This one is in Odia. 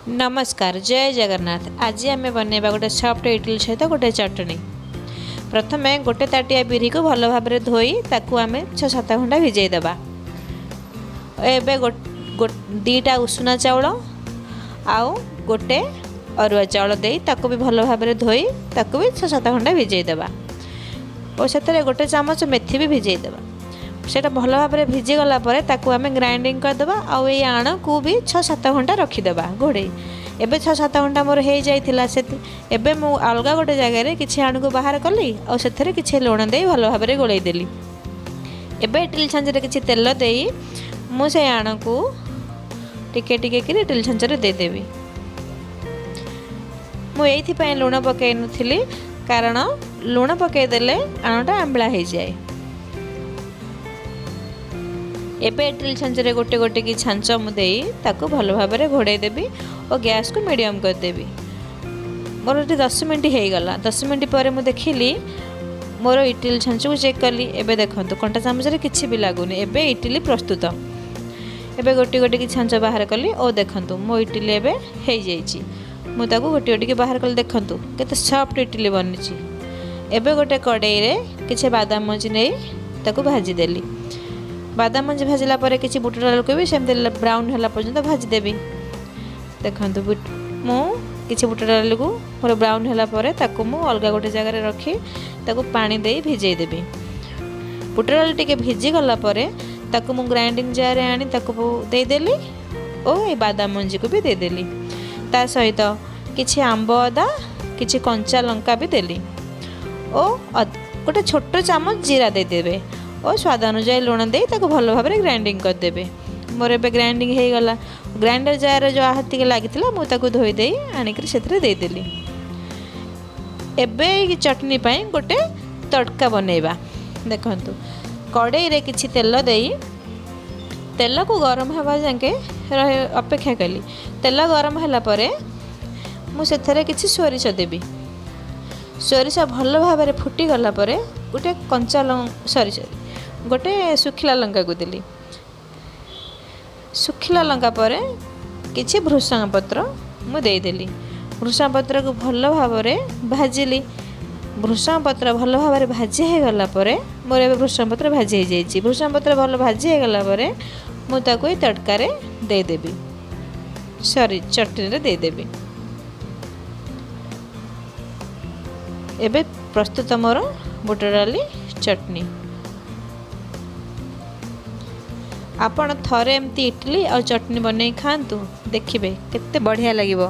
ନମସ୍କାର, ଜୟ ଜଗନ୍ନାଥ। ଆଜି ଆମେ ବନେଇବା ଗୋଟେ ସଫ୍ଟ ଇଡଲି ସହିତ ଗୋଟେ ଚଟଣି। ପ୍ରଥମେ ଗୋଟେ ତାଟିଆ ବିରିକୁ ଭଲ ଭାବରେ ଧୋଇ ତାକୁ ଆମେ 6-7 ଘଣ୍ଟା ଭିଜେଇ ଦେବା। ଏବେ 2ଟା ଉଷୁନା ଚାଉଳ ଆଉ ଗୋଟେ ଅରୁଆ ଚାଉଳ ଦେଇ ତାକୁ ବି ଭଲ ଭାବରେ ଧୋଇ ତାକୁ ବି 6-7 ଘଣ୍ଟା ଭିଜେଇ ଦେବା ଓ ସେଥିରେ ଗୋଟେ ଚାମଚ ମେଥି ବି ଭିଜେଇ ଦେବା। ସେଇଟା ଭଲ ଭାବରେ ଭିଜିଗଲା ପରେ ତାକୁ ଆମେ ଗ୍ରାଇଣ୍ଡିଙ୍ଗ କରିଦେବା ଆଉ ଏଇ ଆଣକୁ ବି 6-7 ଘଣ୍ଟା ରଖିଦେବା ଘୋଡ଼େଇ। ଏବେ 6-7 ଘଣ୍ଟା ମୋର ହେଇଯାଇଥିଲା। ଏବେ ମୁଁ ଅଲଗା ଗୋଟେ ଜାଗାରେ କିଛି ଆଣକୁ ବାହାର କଲି ଆଉ ସେଥିରେ କିଛି ଲୁଣ ଦେଇ ଭଲ ଭାବରେ ଗୋଳେଇ ଦେଲି। ଏବେ ଇଟିଲି ଛାଞ୍ଚରେ କିଛି ତେଲ ଦେଇ ମୁଁ ସେଇ ଆଣକୁ ଟିକେ ଟିକେ କରି ଇଟିଲି ଛାଞ୍ଚରେ ଦେଇଦେବି। ମୁଁ ଏଇଥିପାଇଁ ଲୁଣ ପକାଇ ନଥିଲି, କାରଣ ଲୁଣ ପକାଇଦେଲେ ଆଣଟା ଆମ୍ବିଳା ହେଇଯାଏ। ଏବେ ଇଟିଲି ଛାଞ୍ଚରେ ଗୋଟେ ଗୋଟେ କି ଛାଞ୍ଚ ମୁଁ ଦେଇ ତାକୁ ଭଲ ଭାବରେ ଘୋଡ଼େଇ ଦେବି ଓ ଗ୍ୟାସ୍କୁ ମିଡ଼ିୟମ୍ କରିଦେବି। ମୋର ଏଠି 10 ମିନିଟ୍ ହେଇଗଲା। 10 ମିନିଟ୍ ପରେ ମୁଁ ଦେଖିଲି ମୋର ଇଟିଲି ଛାଞ୍ଚକୁ ଚେକ୍ କଲି। ଏବେ ଦେଖନ୍ତୁ କଣ୍ଟା ଚାମଚରେ କିଛି ବି ଲାଗୁନି। ଏବେ ଇଟିଲି ପ୍ରସ୍ତୁତ। ଏବେ ଗୋଟି ଗୋଟି କି ଛାଞ୍ଚ ବାହାର କଲି ଓ ଦେଖନ୍ତୁ ମୋ ଇଟିଲି ଏବେ ହେଇଯାଇଛି। ମୁଁ ତାକୁ ଗୋଟି ଗୋଟିକି ବାହାର କଲି। ଦେଖନ୍ତୁ କେତେ ସଫ୍ଟ ଇଟିଲି ବନିଛି। ଏବେ ଗୋଟେ କଡ଼େଇରେ କିଛି ବାଦାମ ମଞ୍ଜି ନେଇ ତାକୁ ଭାଜିଦେଲି। ବାଦାମ ମଞ୍ଜି ଭାଜିଲା ପରେ କିଛି ବୁଟ ଡାଲିକୁ ବି ସେମିତି ବ୍ରାଉନ୍ ହେଲା ପର୍ଯ୍ୟନ୍ତ ଭାଜିଦେବି। ଦେଖନ୍ତୁ ମୁଁ କିଛି ବୁଟ ଡାଲିକୁ ମୋର ବ୍ରାଉନ୍ ହେଲା ପରେ ତାକୁ ମୁଁ ଅଲଗା ଗୋଟେ ଜାଗାରେ ରଖି ତାକୁ ପାଣି ଦେଇ ଭିଜେଇ ଦେବି। ବୁଟ ଡାଲି ଟିକେ ଭିଜିଗଲା ପରେ ତାକୁ ମୁଁ ଗ୍ରାଇଣ୍ଡିଙ୍ଗ ଜାର୍ରେ ଆଣି ତାକୁ ଦେଇଦେଲି ଓ ଏଇ ବାଦାମ ମଞ୍ଜିକୁ ବି ଦେଇଦେଲି। ତା ସହିତ କିଛି ଆମ୍ବ ଅଦା, କିଛି କଞ୍ଚା ଲଙ୍କା ବି ଦେଲି ଓ ଗୋଟେ ଛୋଟ ଚାମଚ ଜିରା ଦେଇଦେବେ ଓ ସ୍ୱାଦ ଅନୁଯାୟୀ ଲୁଣ ଦେଇ ତାକୁ ଭଲ ଭାବରେ ଗ୍ରାଇଣ୍ଡିଙ୍ଗ କରିଦେବେ। ମୋର ଏବେ ଗ୍ରାଇଣ୍ଡିଙ୍ଗ ହେଇଗଲା। ଗ୍ରାଇଣ୍ଡର ଜାର୍ରେ ଯେଉଁ ହାତିକି ଲାଗିଥିଲା ମୁଁ ତାକୁ ଧୋଇ ଦେଇ ଆଣିକରି ସେଥିରେ ଦେଇଦେଲି। ଏବେ ଏଇ ଚଟଣି ପାଇଁ ଗୋଟେ ତଡ଼କା ବନେଇବା। ଦେଖନ୍ତୁ କଡ଼େଇରେ କିଛି ତେଲ ଦେଇ ତେଲକୁ ଗରମ ହେବା ଯାକେ ଅପେକ୍ଷା କଲି। ତେଲ ଗରମ ହେଲା ପରେ ମୁଁ ସେଥିରେ କିଛି ସୋରିଷ ଦେବି। ସୋରିଷ ଭଲ ଭାବରେ ଫୁଟିଗଲା ପରେ ଗୋଟେ କଞ୍ଚା ସରି ସରି ଗୋଟେ ଶୁଖିଲା ଲଙ୍କାକୁ ଦେଲି। ଶୁଖିଲା ଲଙ୍କା ପରେ କିଛି ଭୃଷଙ୍ଗ ପତ୍ର ମୁଁ ଦେଇଦେଲି। ଭୃଷଙ୍ଗ ପତ୍ରକୁ ଭଲ ଭାବରେ ଭାଜିଲି। ଭୃଷଙ୍ଗ ପତ୍ର ଭଲ ଭାବରେ ଭାଜି ହେଇଗଲା ପରେ ମୋର ଏବେ ଭୃଷଙ୍ଗ ପତ୍ର ଭାଜି ହେଇଯାଇଛି। ଭୃଷଙ୍ଗ ପତ୍ର ଭଲ ଭାଜି ହେଇଗଲା ପରେ ମୁଁ ତାକୁ ଏଇ ତଡ଼କାରେ ଦେଇଦେବି, ସରି ଚଟଣିରେ ଦେଇଦେବି। ଏବେ ପ୍ରସ୍ତୁତ ମୋର ବୁଟ ଡାଲି ଚଟଣି। ଆପଣ ଥରେ ଏମିତି ଇଟିଲି ଆଉ ଚଟଣି ବନେଇ ଖାଆନ୍ତୁ, ଦେଖିବେ କେତେ ବଢ଼ିଆ ଲାଗିବ।